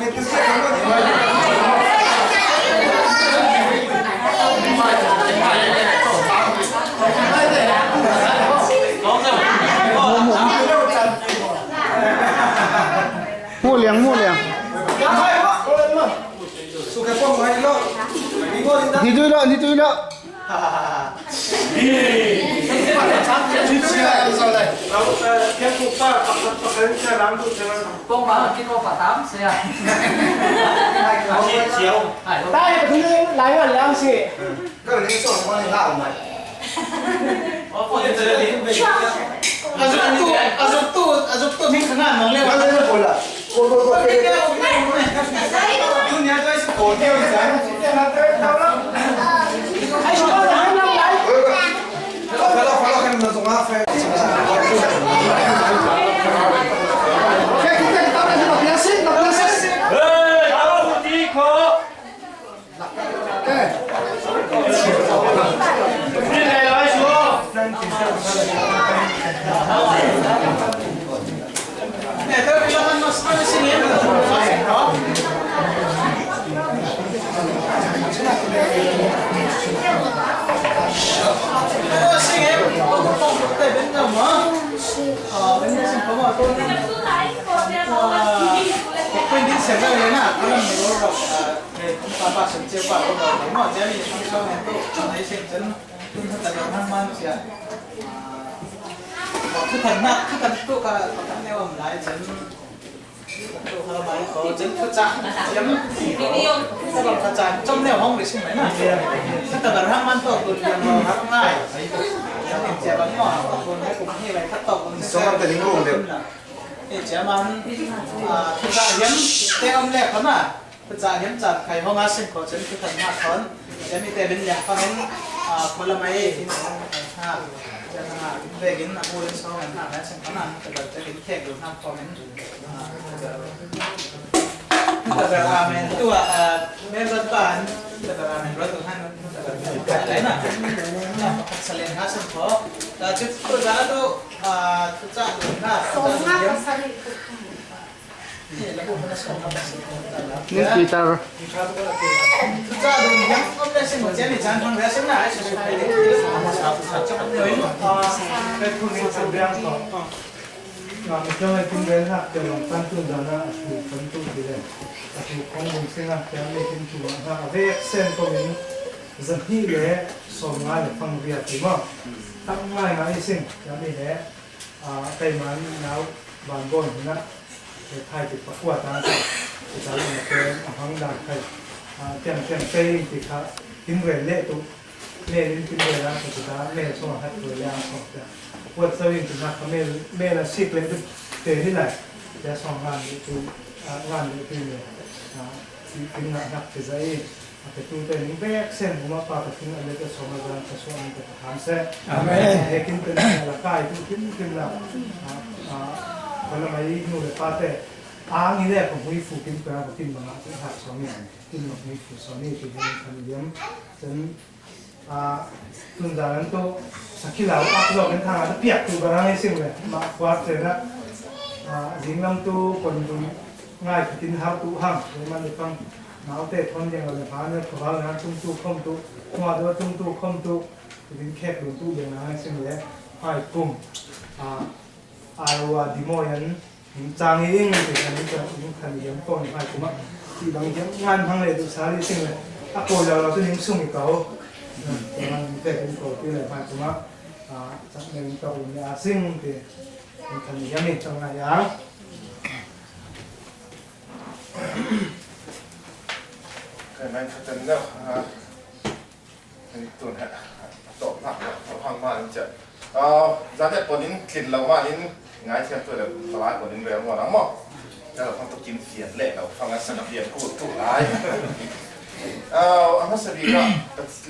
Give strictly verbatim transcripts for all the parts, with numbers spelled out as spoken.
Mu liang, mu liang. Ni tui lo, ni tui lo. A zuk tu, a zuk tu, a zuk tu hming kha ngan nang le. Thucah hiam te om le khona, thucah hiam caan khai hong a sin kho cun thuthan hna thawn, cami te bin liang fangin, aa, khualam ai in, ha, chan ha, in vekin a bu in sawng an hna, na sin khona, na tabar te bin khek lu hna khawm in, aa, na tabar, na tabar amen tu ah, aa, men rat pa an, na tabar amen rat tu hna, na tabar tu hna, na pakhat salen hna sin kho, aa, cu tu za tu, aa, thucah lu hna, thucah lu hna. Ning Peter. Aa, keimah nau Van Bawn hin ah, he thai tik pakua tang kha, he thai in a pen a hmang dan khai, aa, tiang tiang pei in ti kha, tin rel leh tu, mel in tin rel ang kha, ti ta, mel sawng a hat rel ang sawng ta. Kuat so in ti na kha, mel, mel a sik leh tu, te ni lai, tia sawng ngan leh tu, aa, ngan leh tu le, aa, ti, tin ngah nak ti za i. A petu te ning bek sen huma pa ka tin a le ka sawm a zan ka suah an ka ta ham se. Amen. He kin pen a la kai tu kin kin la. A, a, ka la mai nu le pa te. A ngi le ka hui fu kin ka ka kin ma nga tu ha sawm ni. Kin ma hui fu sawm ni tu kin kan yam. Ten, a, tun zan an tu sakhi lau ak zok in thang a piak tu ka rang i sing le. Ma kuat se na. A, zing lam tu kon dun ngai ka tin hau tu ham. Le man le pang. Naute thawn ding a le hna nih khuaval hna tung tu khom tu, hmua dua tung tu khom tu, tivin khek dun tu ding a hna sin le, hai kum, a, ai wa di maw yan, in cang i ing, ti khan in cang, in khan i yan pawng hai kum ah, ti bang hiam ngan hmang le tu sa li sin le, a kawi lo lo tu ning sung i kau, ti man in pek in kau ti le hai kum ah, a, cak le in kau in le a sing ti, in khan i yan in cang ngai yang. Kan nan kha tan deuh, ah, kan tun he, a tawp hnak deuh, tawp hang mah in ciah. Ah, zan he pon in tlin lo mah in ngai thiam tu le, palai pon in rel ngawn ang maw? Ka lo hmang tu kin fian leh lo, hmang a san a fian kul tu lai. Ah, a hmasa bik ah,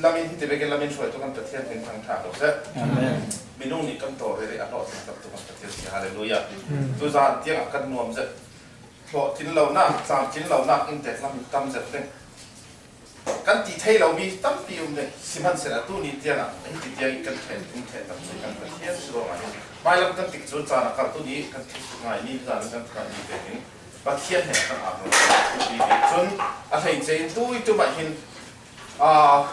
lam in hiti vekin lam in hruai tu kan Pathian min thang ṭha ko seh. Amen. Minung nih kan tawlrel i a hlawh tlak tu kan Pathian si, Hallelujah. Amen. Tu zan tiang ah kan nuam zet. Hlawhtling lonak, tlamtling lonak in tek lam in tam zet ding. Kan ti thei lomi tampi um ding. Sihmanhsehlaw tu ni tiang ah, hiti tiang i kan ṭhen, kan ṭhen tam si kan Pathian si ruangah hin. Mailam kan tik cun caan a kal tu ni kan thil ngai ni, zan kan thil ngai ni te hin. Pathian hnen kan ap lo. Cun a hleice in tui tumah hin, aa,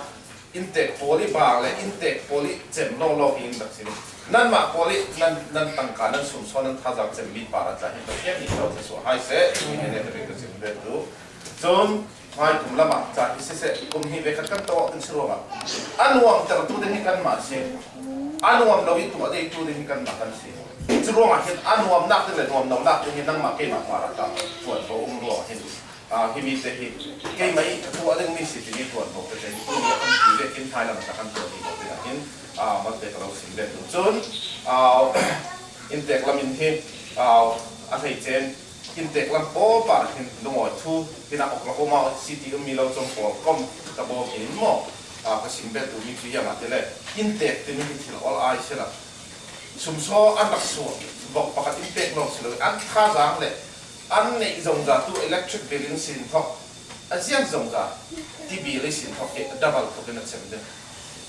inntek pawl i bang le inntek pawl i cem lawlaw hi in rak si. Nanmah pawl i nan, nan tangka, nan sumsaw, nan thazaang cemmi par a tla hin Pathian nih lo te suah hai seh, hi ne ne ka ring ka sim ve tu. Cun hmai kum lamah ca hi siseh, kum hi ve khat kan tawh kan si ruangah a nuamtertu ding hi kanmah si. A nuam lo i tuah deitu ding hi kanmah kan si. Curuangah hin a nuamnak ding le nuamlonak ding hi nangmah keimah par a tla tuan ko um ruangah hin, aa, himi te hi keimah i ka tuah dingmi si timi tuan ko te te hi tuni a kan ti vekin hmailam a kan tuah ding ko dingah hin, aa, malte ka lo sim ve tu cun, aa, inntek lam in hi, aa, a hleice in inntek lam pawl par hin lungawi thu hinah Oklahoma City ummi lo cawm pawl kom ka bawm in maw, aa, ka sim ve tu mi cu iangah ti le inntek timi hi thil ol ai si lo. Sumsaw an rak suak vok pakhat in pek lawng si lo, an thazaang le an neih zongza tu electric bill in sin thawk, a ziang zongza ti bill in sin thawk hi a double tuk in a cem ding.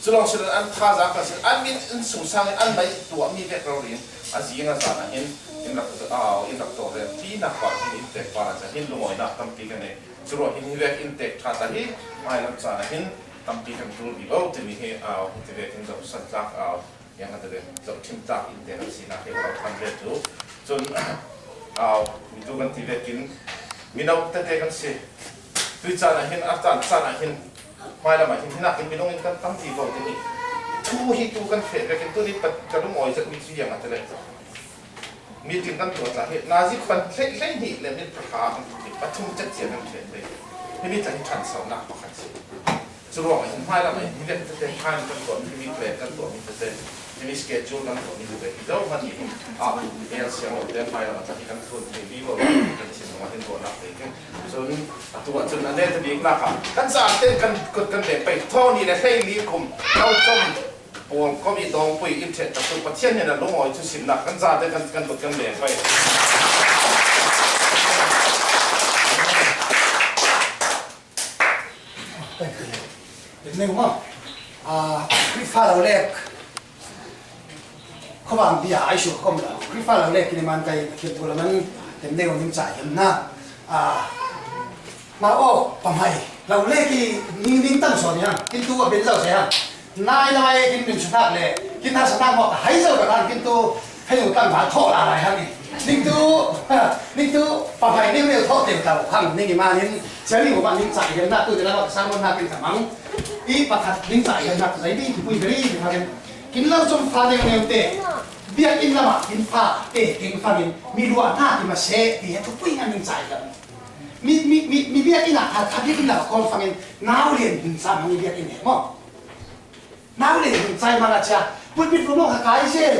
Cu lawng si lo, an thazaang kan si, an min in sungsang in an mei tuahmi vek rori in a zing a zan ah hin in rak, au, in rak tawh rel pinak par hin in tek par a ca hin lungawinak tampi kan nei. Curuah hin hi vek in tek ṭha ta hi, hmailam caan ah hin tampi kan ṭul vivo timi hi, au, hiti vek in zoh san tlak, au, Yang a tete, zohṭhim tlak in te kan sinak hi a lo ṭhan ve cu. Cun, au, mi tu kan ti vekin, mino tete kan si. Tui caan ah hin, a caan caan ah hin, hmailam ah hin, hinak in minung in kan tam ti ko ti hi. Thu hi tu kan feh vekin, tu ni pat ka lungawi zet mi cu yang a tete. Meeting kan tuah tla hi, nazi pan hlei hlei hnih le min pakhat kan ti, pathum chet cia kan feh ve. Himi tla hi ṭhansonak pakhat si. Curuangah hin hmailam ah hin hi vek tete, hmailam kan tuahmi, himi plan kan tuahmi tete, himi schedule kan tuahmi tete, hi zohhmanh nih hin, ah, L C M te hmailam ah hi kan thlun thei vivo kan chim ruangah hin ruahnak te kan. Cun atu ah cun a neta biknak ah kan zate kan kut kan beng pei, thaw nih le hleili kum lo cawm pawl kom i dawngpui in ṭheh tak tu Pathian hnen a lungawi cu simnak kan zate kan, kan kut kan beng pei. Ning maw? Ah, Khrihfa lo lek. Khuavang bia ai su khom lo. Khrihfa lo lek ni man kai Pathian thu laman tem deuh ning ca hiam na. Ah, na o, pamhai. Lo lek i ning ning tan so ni ha. Kin tu a bin lo se ha. Nai lai kin min sunak le kin hasa nak maw ka hai zo ka kan kin tu hei zo kan ba tho la lai ha ni. Ning tu, ning tu pamhai ning ning tho teu tau hang ning i man in cia ning u ma ning ca hiam na tu de la ka sang na kin ka mang. I pakhat ning ca hiam na tu zai bi tu pui beri tu ha kin. Kin lo cawm fa neu neu te. Biakinn lamah kin fa te kin fangin mi luahnak i ma se ti he tu pui ngan ning ca hiam. Mi, mi, mi, mi biakinn ah kha, kha biakinn ah kawm fangin nau lian hmun ca mang biakinn he maw? Nau lian hmun ca mang a cia, pulpit rum lawng kha kai zel.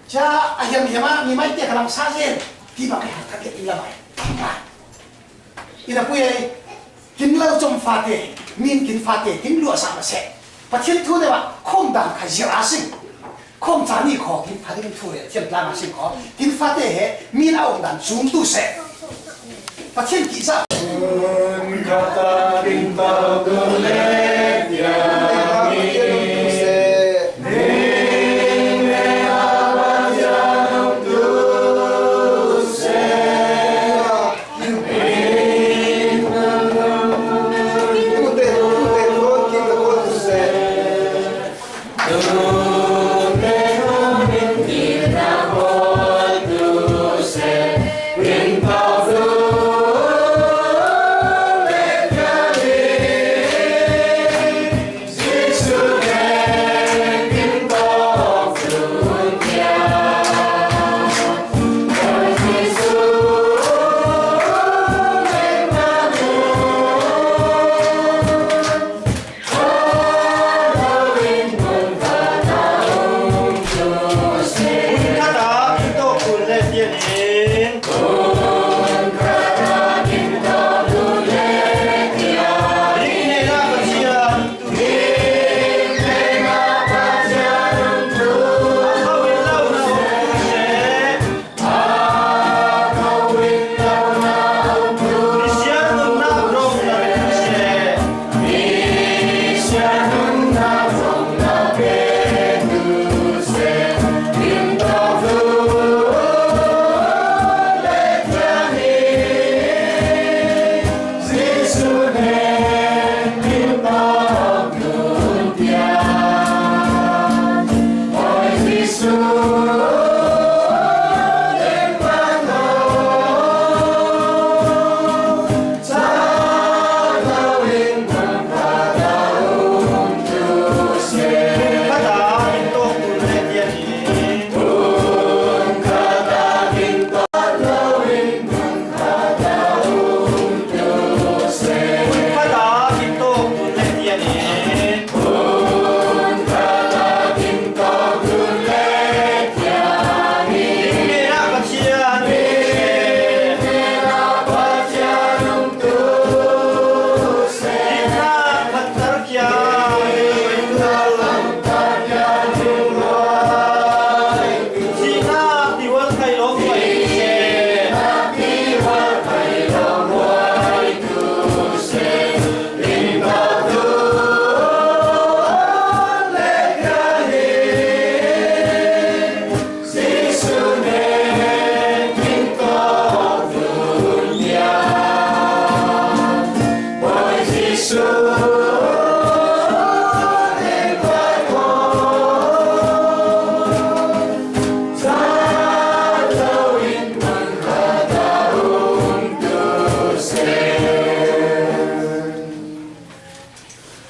Cia a hiam hiam ah mi mai te ka lam sa zel. Ti bang he kha biakinn lam ai. Ina pui ai, kin lo cawm fate, min kin fate, kin luah sa ma se. Pathian thu deuh ah khawm dang kha zia a sing. Khawm ca ni khaw kin fa ding thu le thiam tlang a sing khaw. Kin fate he min a um dan zum tu seh. Pathian ki sa. Kata ding tau tu le tiang mi. Ding le a ba cia nung tu seh.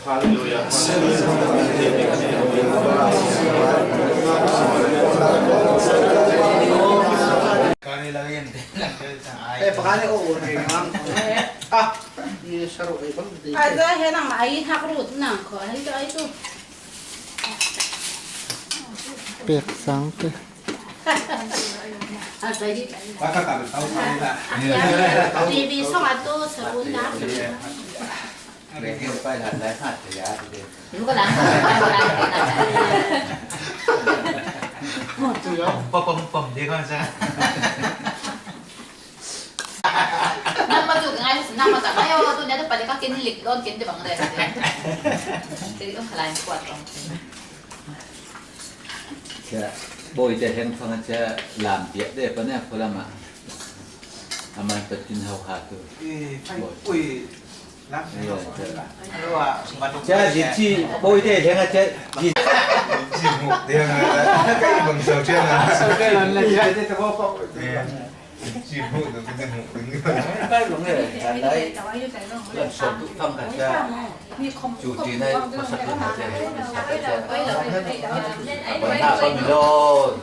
Hallelujah. Eh, pakane ko, oh, eh, ang. Ah, ni saru, eh, bang, di. Aza, he nang, ai hak rut nang ko, ai tu, ai tu. Pek sang te. Aza, di. Baka tahu, tahu, tahu, tahu. Iya. Di, di song atu, sabun dah. Iya. Pom, pom, pom, dia kan saya. Nama tu, ngai, nama tak, ngai, orang tu, dia tu pada kaki ni lik, don, kini bang, dia. Jadi, oh, lain kuat, orang. Cia, boi te heng fang cia lam piak de pa ne ko lama. Aman patin hau ha tu. Eh, fai, ui. Cia ji ci boi te heng a cia ji. Ji mu te heng a kai bang sau cia na. Sau cia na cia. Ji mu te te mu te. Kai bang le, kan lai. Lam sau tu fang ka cia. Cu ti nai masak na cia. Bang na bang lo.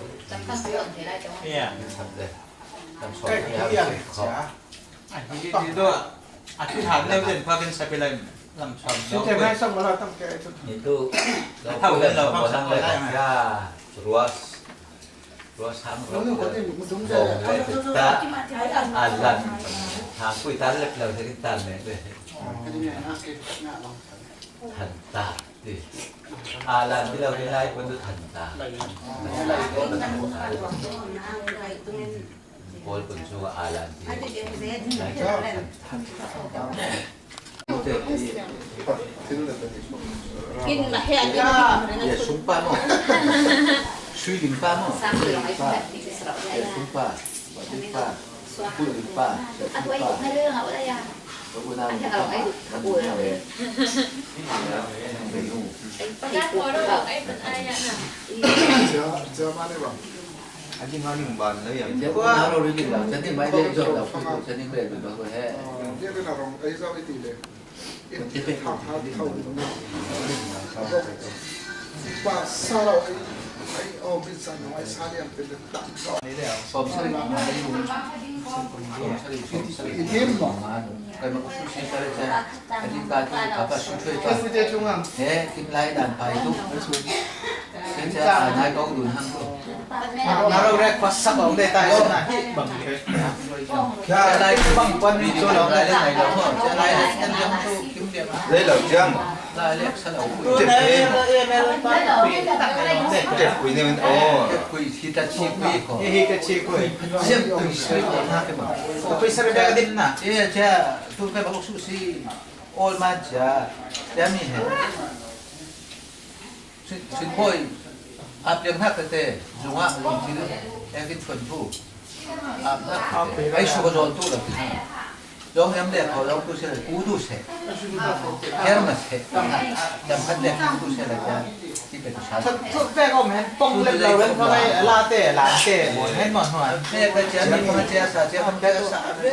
Iya. Lam sau ni harus ko. Ai, hi, hi, hi, do. Atu han leu den pa ken sapi lai lam chom lo. Sute mai sang mala tam ke tu. Itu. Thau lo, lo, lo, lo, lo, lo. Ya, ruas. Ruas ham ruas. Lo, lo, lo, lo, lo. Zong le ta. Alan. Ham kui ta le lo se ta le. Than ta. Ti. Alan ti lo ni lai pun tu than ta. Paul pun suka alam dia. Kin lah ya, ya, sumpah mo. Sui limpa mo. Ya, sumpah. Limpa. Pul limpa. Limpa. Pagkakoro ay pataya na. Aji nga ning ban na yang. Dia pun naro ri lau, jadi mai dia jauh lau, jadi mai dia jauh he. Dia kena rong, ai zau iti le. Iti pe. Pa sa lau ai, ai, oh, bin sa no ai sa liang pe le tak. Pom sa ri, pom sa ri, pom sa ri. Itim mo. Kai ma ko su si sa ri sa. Aji ka tu, apa su chui pa. He, kim lai dan pai tu. Sia, sia, nai kau dun hang tu. Naro rek pasak kau deh tai sana. Sia lai bang pan ni tu lo lai lai lo. Sia lai lai kan jam tu kim dia. Lai lo jam. Lai lai sa lo. Tep ni. Tep kui ni men. Oh. Tep kui, Hitachi kui ko. Hitachi kui. Siam kui sui ko na ke ma. Kui sui dia din na. Iya, sia tu ke bang su si. All man sia. Sia mi he. Sin, sin boi, ap liang hak tete, zunga, zung cil, ekin pun tu. Ap hak tete. Ai su ko zon tu la. Zong yam le ko zong tu se, ku tu se. Ker ma se. Jam khat le ku tu se la ja. Ti pe tu sa. Tu pe ko men pong le lo ren ko lai la te, la te. Mo hen mo hua. Pe pe sia mi ko sia sa, sia ko pe sa. Pe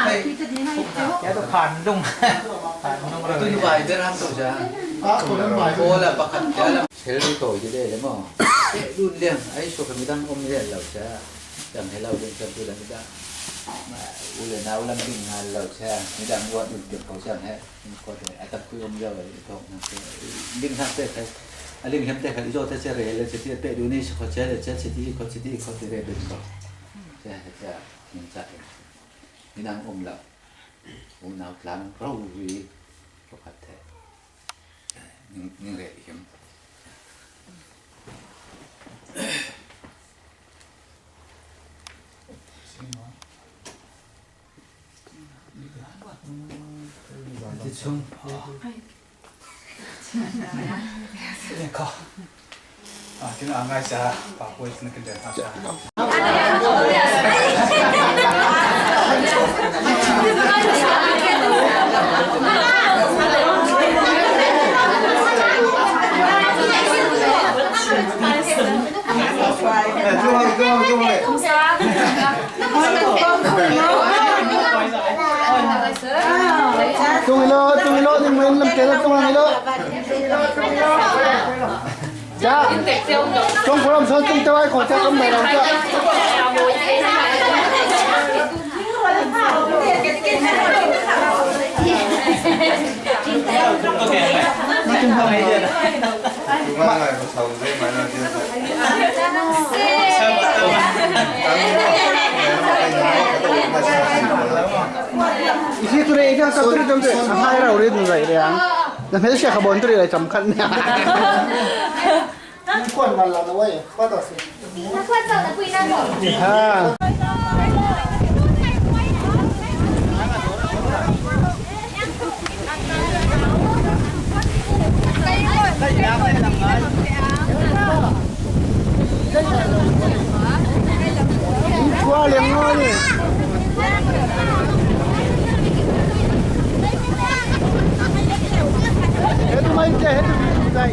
pe. Sia tu phan dung. Phan dung lo. Tu nu bai ber ham tu sia. Ko la pakhat sia la. Sel ri to ji de le mo. Dun liang, ai su ka midang om liang lo cha. Dang he lo liang cha tu la midang. Ma, u le nau lam ding ngal lo cha. Midang wat dun tiap ko cha he. Ko te, a tak kui om liang lo to na te. Ding ha te te. A ling hem te ka i zo te che re le che ti te du ni ko che le che che ti ko che ti ko te re ben ko. Che he cha, min cha. Midang om lo. U nau tlang ro ri. Ko khat te. Ning, ning re hiam. Ti chung. Ni ko. Ah, kin ang ai sa, pa ko is na kin den ha sa. Tung ilo, tung ilo, ning men lam kena tung ilo. Ja. Tung program so tung tawai ko ja kam mai ram ja. Isi tu re, ika ka tu re jam tu re, hai ra uri tu re yang. Na phel sia ka bon tu re jam khat ne. Ni kuan mal la na wai, pa ta se. Ha. He tu mai te, he tu mai.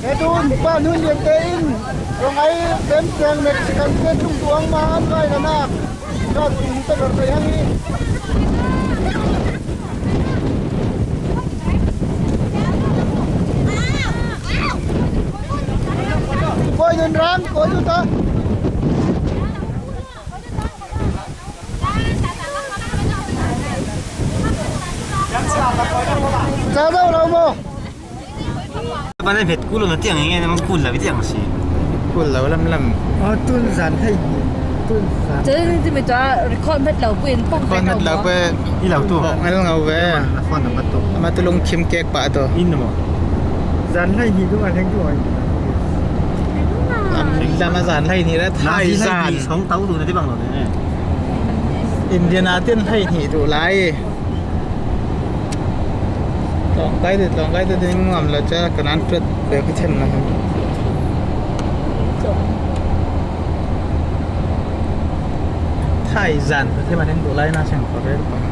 He tu pa nu lian te in. Rong ai tem tiang Mexican te tung tuang ma an kai na na. Ka tung ta kar kai hang i. Koi nun ram, koi nun ta. Sa dau rau mo. Ba le phet kul lo na tiang nge, na mang kul la bi tiang si. Kul lo lam lam. Oh, tun zan hai. Tun zan. Jadi ni tu mi tu record met lau pun pong. Record met lau pun. Ni lau tu. Pong ngal ngau ve. Na phone number tu. Ama tu lungkim kek pa tu. In mo. Zan hai ni tu ngal heng tu ai. Lam lam zan hai ni la thai zan. Song tau tu na ti bang lo ne. Indian atin hai ni tu lai. Tlawngkai te, tlawngkai te ding nuam lo cia, kan an ṭuat ve ka ṭhen lo. Thaizan ka thim a ding duh lai na seng khaw rel pang.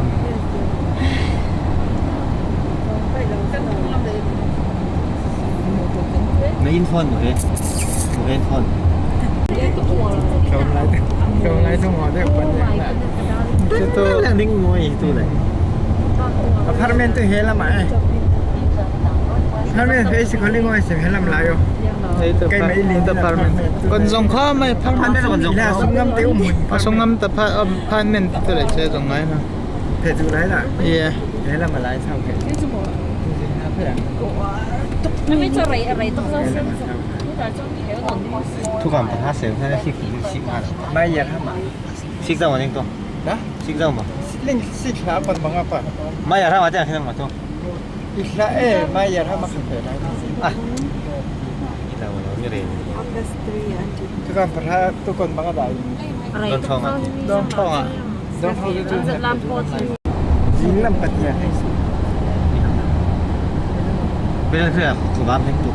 Na in phone maw he? Maw he in phone? Tlawm lai, tlawm lai thung maw deuh pang. Chu tu lang ding maw hi tu lai. Apartment tu he lam ah e. Apartment he si khawng ling maw si he lam lai aw. Hei tu apartment. Kon zong kha mai apartment. Kon zong kha. Sung ngam te um. A sung ngam ta apartment tu lai che zong lai na. Phe tu lai la. Yeah. He lam lai sao phe. Hei chu maw. Hei chu maw. Hei chu rei, rei tok zong. Thukam pakhat seng kha sik sik sik ma. Mai yar hama. Sik zau ma ning to. Na? Sik zau ma. Ling sik la kon banga pa. Mai yar hama tiang khin ma to. Isla e, mai yar hama khan pe na. Ah. Ila wa ni re. Thukam pakhat tu kon banga dai. Don thong a. Don thong a. Don thong tu. Lam pot. Lam pat ya. Bel khia, ko bam hek tu.